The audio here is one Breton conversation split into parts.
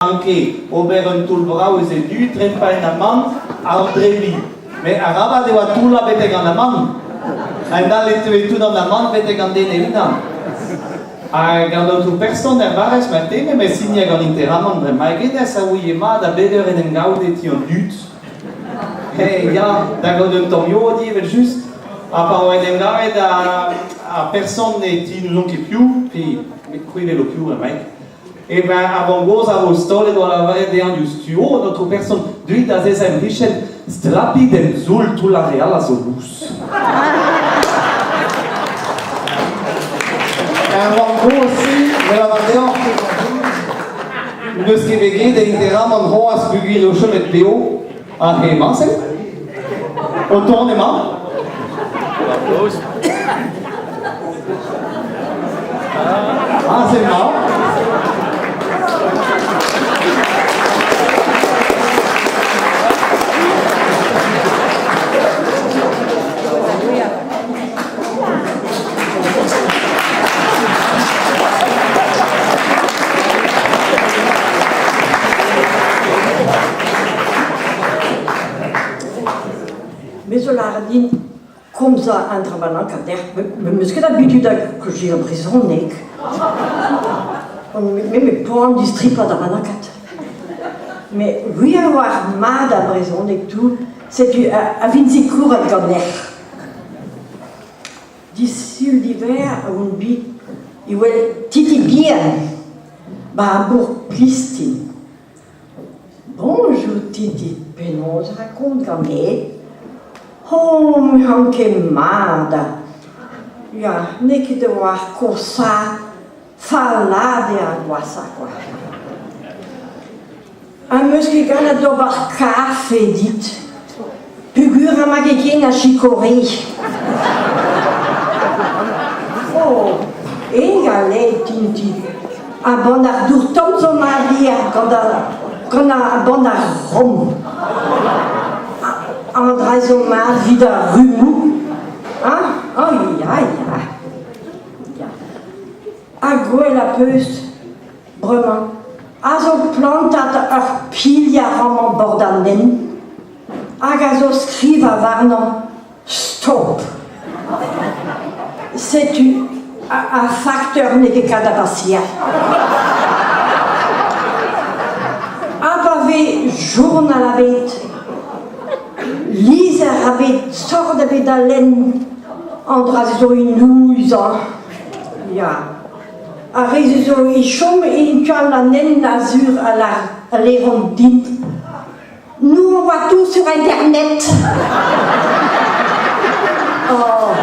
ranke ober un toull brav eus e du, trempañ en amann ha an drebiñ. Met arabat e oa toullañ betek an amann. A-hend-all e teue tout an amann betek an den e-unan. Hag an aotrou person er barrez ma te memes hini hag an interamant bremañ hennezh a ouie mat a bet eur en em gaout e ti an dud. Hey, ya, da gaout un tamm yod evel-just. Ha pa oa en em gavet ar person e ti n'ouzon ket piv, pe met c'hwi 'welo piv bremaik, eh ben ar vamm-gozh a vo staolet oa lavaret dezhañ diouzhtu, oh, an aotrou person, deuit da azezañ em c'hichen, stlapit em zoull toull ar re all a zo lous. Ar vamm-gozh-se, me lavar deoc'h, n'eus ket bet graet e interamant c'hoazh peogwir eo chomet bev ha hemañ-se. O tont emañ. Aze emañ. Me zo lâret din komzañ un dra bennak ha dec'h me 'meus ket abitud da kaozeal brezhoneg. Me me poan distripañ da bennakat. Met gwir e oar mat ar brezhoneg tout, setu a vin sikouret ganec'h. Disul diwezhañ on bet e wel Titi Bihan 'ba ar bourk Plistin. Boñjour Titi, penaos 'ra kont ganit? Oh, n'emañ ket mat. Ya, n'eo ket a-walc'h kosaat, fallaat eo ar gwashañ kwa. Ha 'meus ket gallet ober kafe dit peogwir emañ ket ken a sikore. Oh, egal eo Tintin. Ha gant ar dour tomm zo mat ivez, gant ar, gant ar, gant ar rom. An dra zo mat evit ar rummoù. Hein? Oh ya, ya. Ya. Ha gwell a peus bremañ. A zo plantat ur pilier amañ bord an hent hag a zo skrivañ warnañ Stop! Setu ar fakteur n'eo ket kat da basiañ. Ha pa vez journal ebet, lizher ebet, sort ebet da lenn, an dra-se zo inouizañ. Ya. Ar re-se zo e chom e tu all an hent a-sur a lâront din. Nous, on voit tout sur Internet. Oh,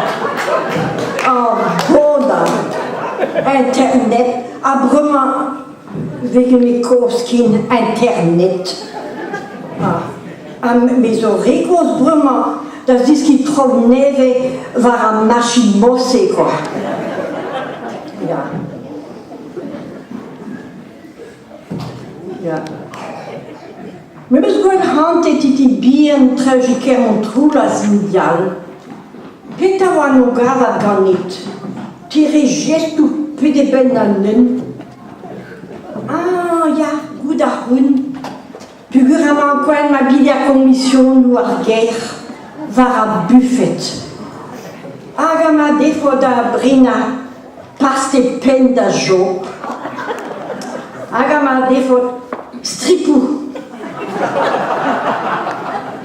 oh, bonheur. Internet. Ha bremañ vez ket kozh ken Internet. Ah, ha me zo re kozh bremañ da zeskiñ traoù nevez war ar machin mosse quoi. Ya. Ya. Me 'meus gwelet hanter titi bihan treuji kêr Montroulez ingal. Petra oa no gavat ganit? Tere jestoù pet e benn an hent. Ah ya, goût ar c'houn. Peogwir emañ ankouaet ma bilhad komisionoù ar gêr war ar bufed. Hag ma defo da brenañ paste penn da Job. Hag ma defot stripoù.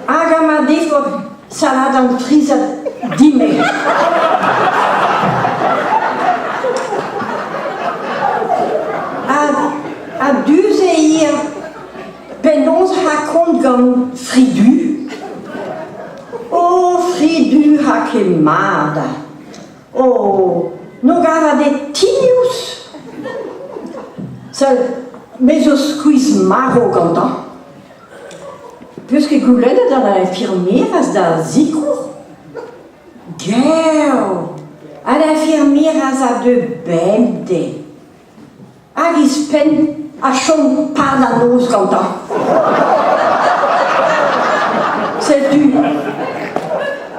Hag ma defot salad an trizad dime. Ha du-se ivez Penaos ha kont gant Fridu? Oh, Fridu ha ket mat. Oh, no gava det tignous. Sell, me zo skuizh-marv gantañ. Peus ket goulennet an infirmierez da sikour? Gev! An infirmierez a deu bemdez. Hag ouzhpenn a chom pad an noz gantañ. Setu,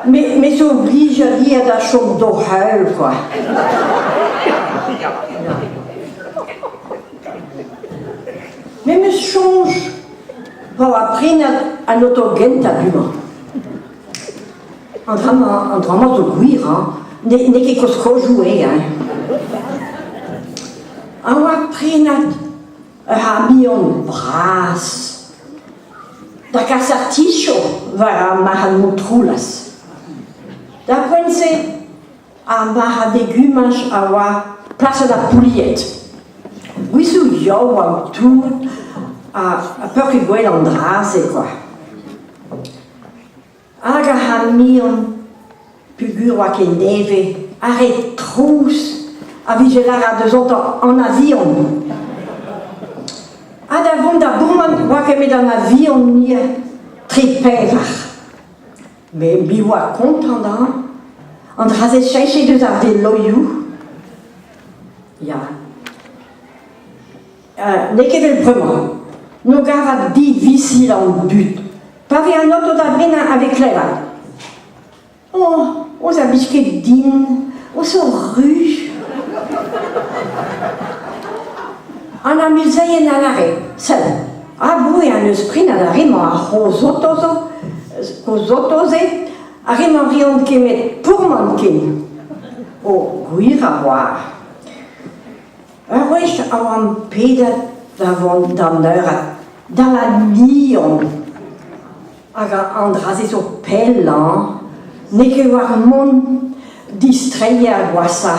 me, me zo oblijet ivez da chom d'o heul quoi. Me Me 'm eus soñj pa oa prenet an oto gentañ du-mañ. An dra-mañ an dra-mañ zo gwir hañ, n'eo ket kozh-kozhoù eo hein. A oa prenet ur c'hamion bras da gas ar ticho war ar marc'had Montroulez. D'ar poent-se ar marc'had legumaj a oa plaset ar poulied. Gwizioù yaouank tout ha peurket gwell an dra-se kwa. Hag ar c'hamion peogwir oa ket nevez a rae trouz a vije lâret deus outañ an avion. Ha da vont da bourmen oa ket met an avion ivez tre pevar. Met me oa kontant hañ. An dra-se cheñchet deus ar veloioù. Ya. N'eo ket evel bremañ. N'o gavad divisil an dud. Pa vez an oto da brenañ a vez klevet. Oh, o za blij ket din, o zo ru. An amezeien a lâre, sell, aboe an eus prenet ar re-mañ ar c'hozh oto zo, kozh oto-se, ar re-mañ reont kemet pourmant ken. Oh, gwir a oar. Ur wech a oan pedet da vont d'an eured, da Lannion. Hag an dra-se zo pell hañ, n'eo ket war mont distreiñ ar gwashañ.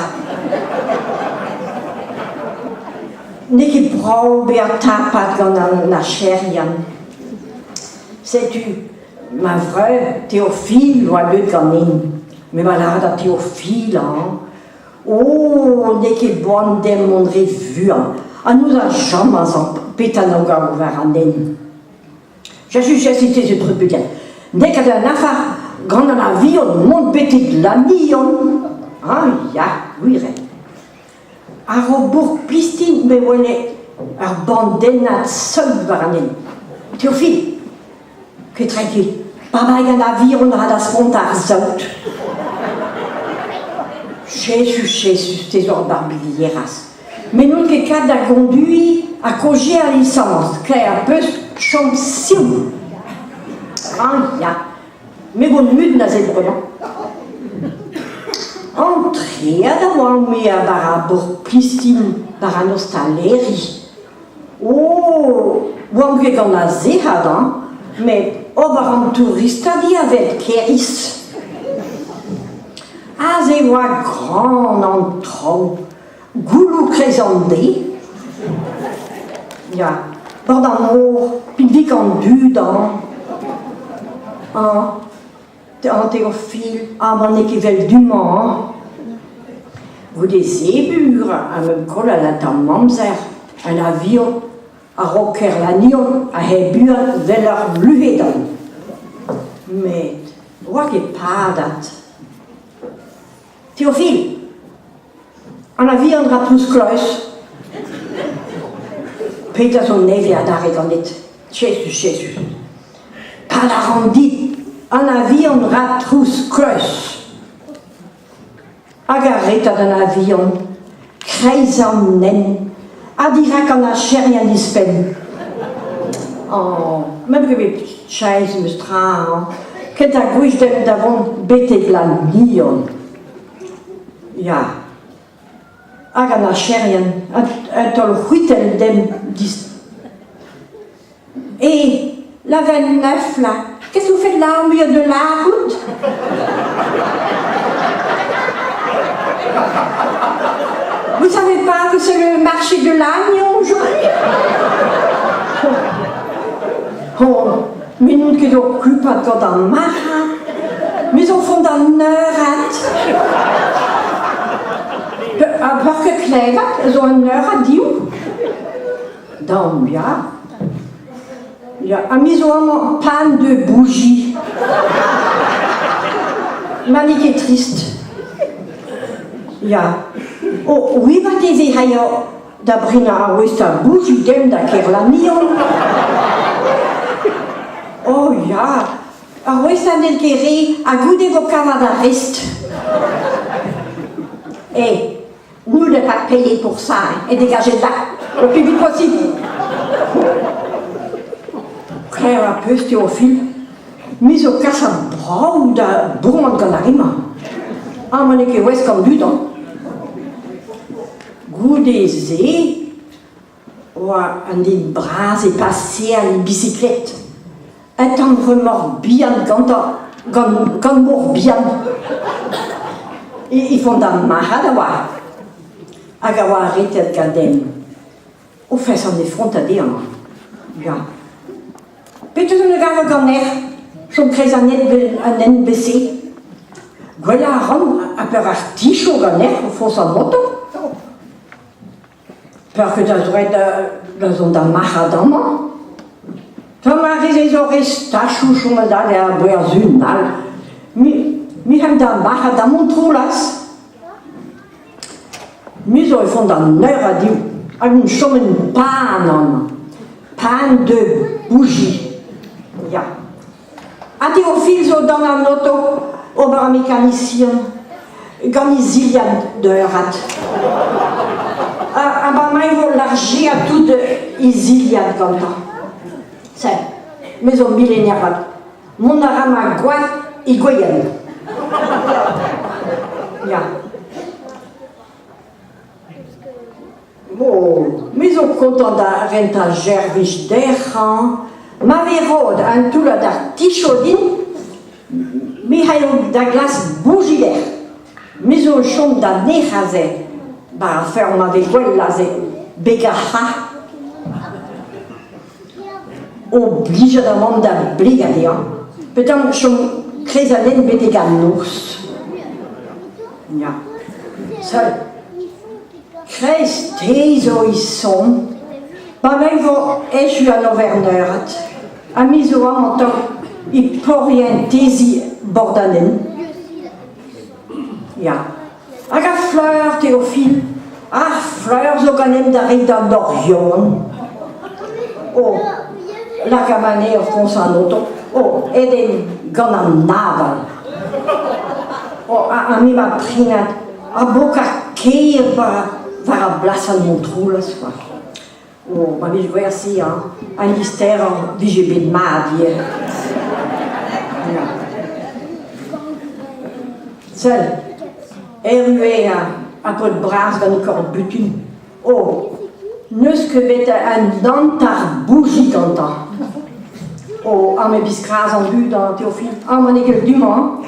N'eo ket brav bezañ tapet gant an archerien. Setu ma vreur Théophile oa deuet ganin. Me 'ma lâret da Théophile hañ. Oh, n'eo ket boan demp mont re vuan ha n'ouzon james petra n'o gav war an hent. J'ajustais ce truc bukan. N'eo ket un afar gant an avion mont betek Lannion. Ah ya, gwir eo. A-raok bourk Plistin me wele ur bandennad seul war an hent. Théophile, ket tranquille, pa vay an avion ra da spontañ ar saout. Jesus, Jesus, te zo ur barbilheras. Met n'on ket kat da gonduiñ ha kaozeal lisañs, kaer peus chom sioul. Ah ya, me vo mut neuze bremañ. Antreet a oan-me a bara bourk Plistin war an ostaleri. Oh, oamp ket gant ar sec'had hañ, met ober an touristad ivez kêriz. Aze e oa gran an traoù, gouloù kreiz an deiz. Ya, bord an nor, pinvik an dud hañ. Hañ, an Théophile, amañ n'eo ket 'vel du-mañ hañ. Goude sebur am eus kollet un tamm amzer, un avion a-raok Kerlannion a c'hell buan 'vel ur luc'hedan. Met 'oa ket padat. Théophile, an avion 'ra trouz kloz. Petra zo nevez adarre ganit? Jesus, Jesus. Pad a ran dit, an avion 'ra trouz kleuz. Hag ar retad an avion, kreiz an hent, ha dirak an archerien dispenn. Oh, me ket bet chaez 'm eus tra hañ, kentañ gwech demp da vont betek Lannion. Ya. Hag an archerien, un taol c'hwitell demp dis... Eh, la 29 là, qu'est-ce que vous faites là au milieu de la route? Vous savez pas que c'est le marché de l'agneau aujourd'hui? Oh, me n'on ket okupat gant ar marc'had, me zo font d'an eured. Ha peoc'h ket klevet zo un eured div? Daon, ya. Ya, ha me zo amañ pan de bougie. Ma n'eo ket trist. Ya. Oh, oui, marteze ha ya da brenañ ar westañ bougie demp da Kerlannion. Oh ya, ar westañ n'eo ket re, ha goude vo kavat ar rest. Eh, Nous ne pas payer pour ça et dégagez de là le plus vite possible. Klev ar peus Teofil, me zo kas ar brav da boan gant ar re-mañ. Ha ma n'eo ket ouesk an dud hañ. Goude-se oa un den bras e paseal e bisiklet. Un tamm remork bihan gantañ, gant, gant mor bihan. E, e font d'ar marc'had a oa, hag a oa arretet ganin. O fes an efrontañ dezhañ. Ya. Petra zo ne gavo ganec'h chom kreiz an an NBC? Gwellañ a ran ha peur ar ticho ganec'h o foñs an oto. Peur ket da zroet da zont da marc'had amañ. Tomm a rez ez ur stachoù chomet all er gwerzhun all. Mi, mi da marc'had da Montroulaz. Me zo e font an eur a div hag on chomet pan amañ. Pan de bougie. Ya. Ha Teofil zo dan an oto ober ar mekanisian gant e zilhad d'eurat. Ha bremañ e vo largeat tout e zilhad gantañ. Se, me zo millennier vat. Mont a ra ma gwad e Gweyen. Ya. Oh, me zo kontant da rentañ servij derc'hañ. Ma vez roet un toullad artichaut din, me c'hallo da glask boujier. Me zo o chom da nec'h aze, 'ba ar feurm ma vez gwell aze, beg ar c'hra. Oblijet a oan da blegañ dezhañ petra chom kreiz an hent betek an noz. Ya. Seul kreisteiz zo e son pa me vo echu an overneurad ha me zo amañ tamm e porientezi bord an hent. Ya. Hag ar fleur, Théophile, ar fleur zo ganin da reiñ d'an Orion. Oh, laka anezhe o foñsañ an oto. Oh, aet eo gant an aval. Oh, ha me ma prenad a boka kêr war, war ar blas an Montroulez, quoi. Oh, ma vije gwersi, hein, an disterañ vije bet mat ivez. Ya. Sell, erru eo ar paotr bras gant e korn-butun. Oh, n'eus ket bet un hanter bouji gantañ. Oh, ha me biskras an dud, hein, Théophile. Ah, ma n'eo ket du-mañ.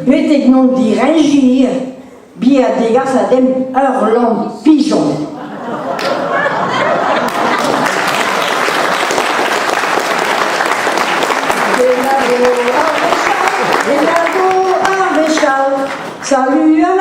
Betek n'on direñjiñ Bi a degas a demp ur lamm pijon. Kenavo ar wech all, salut.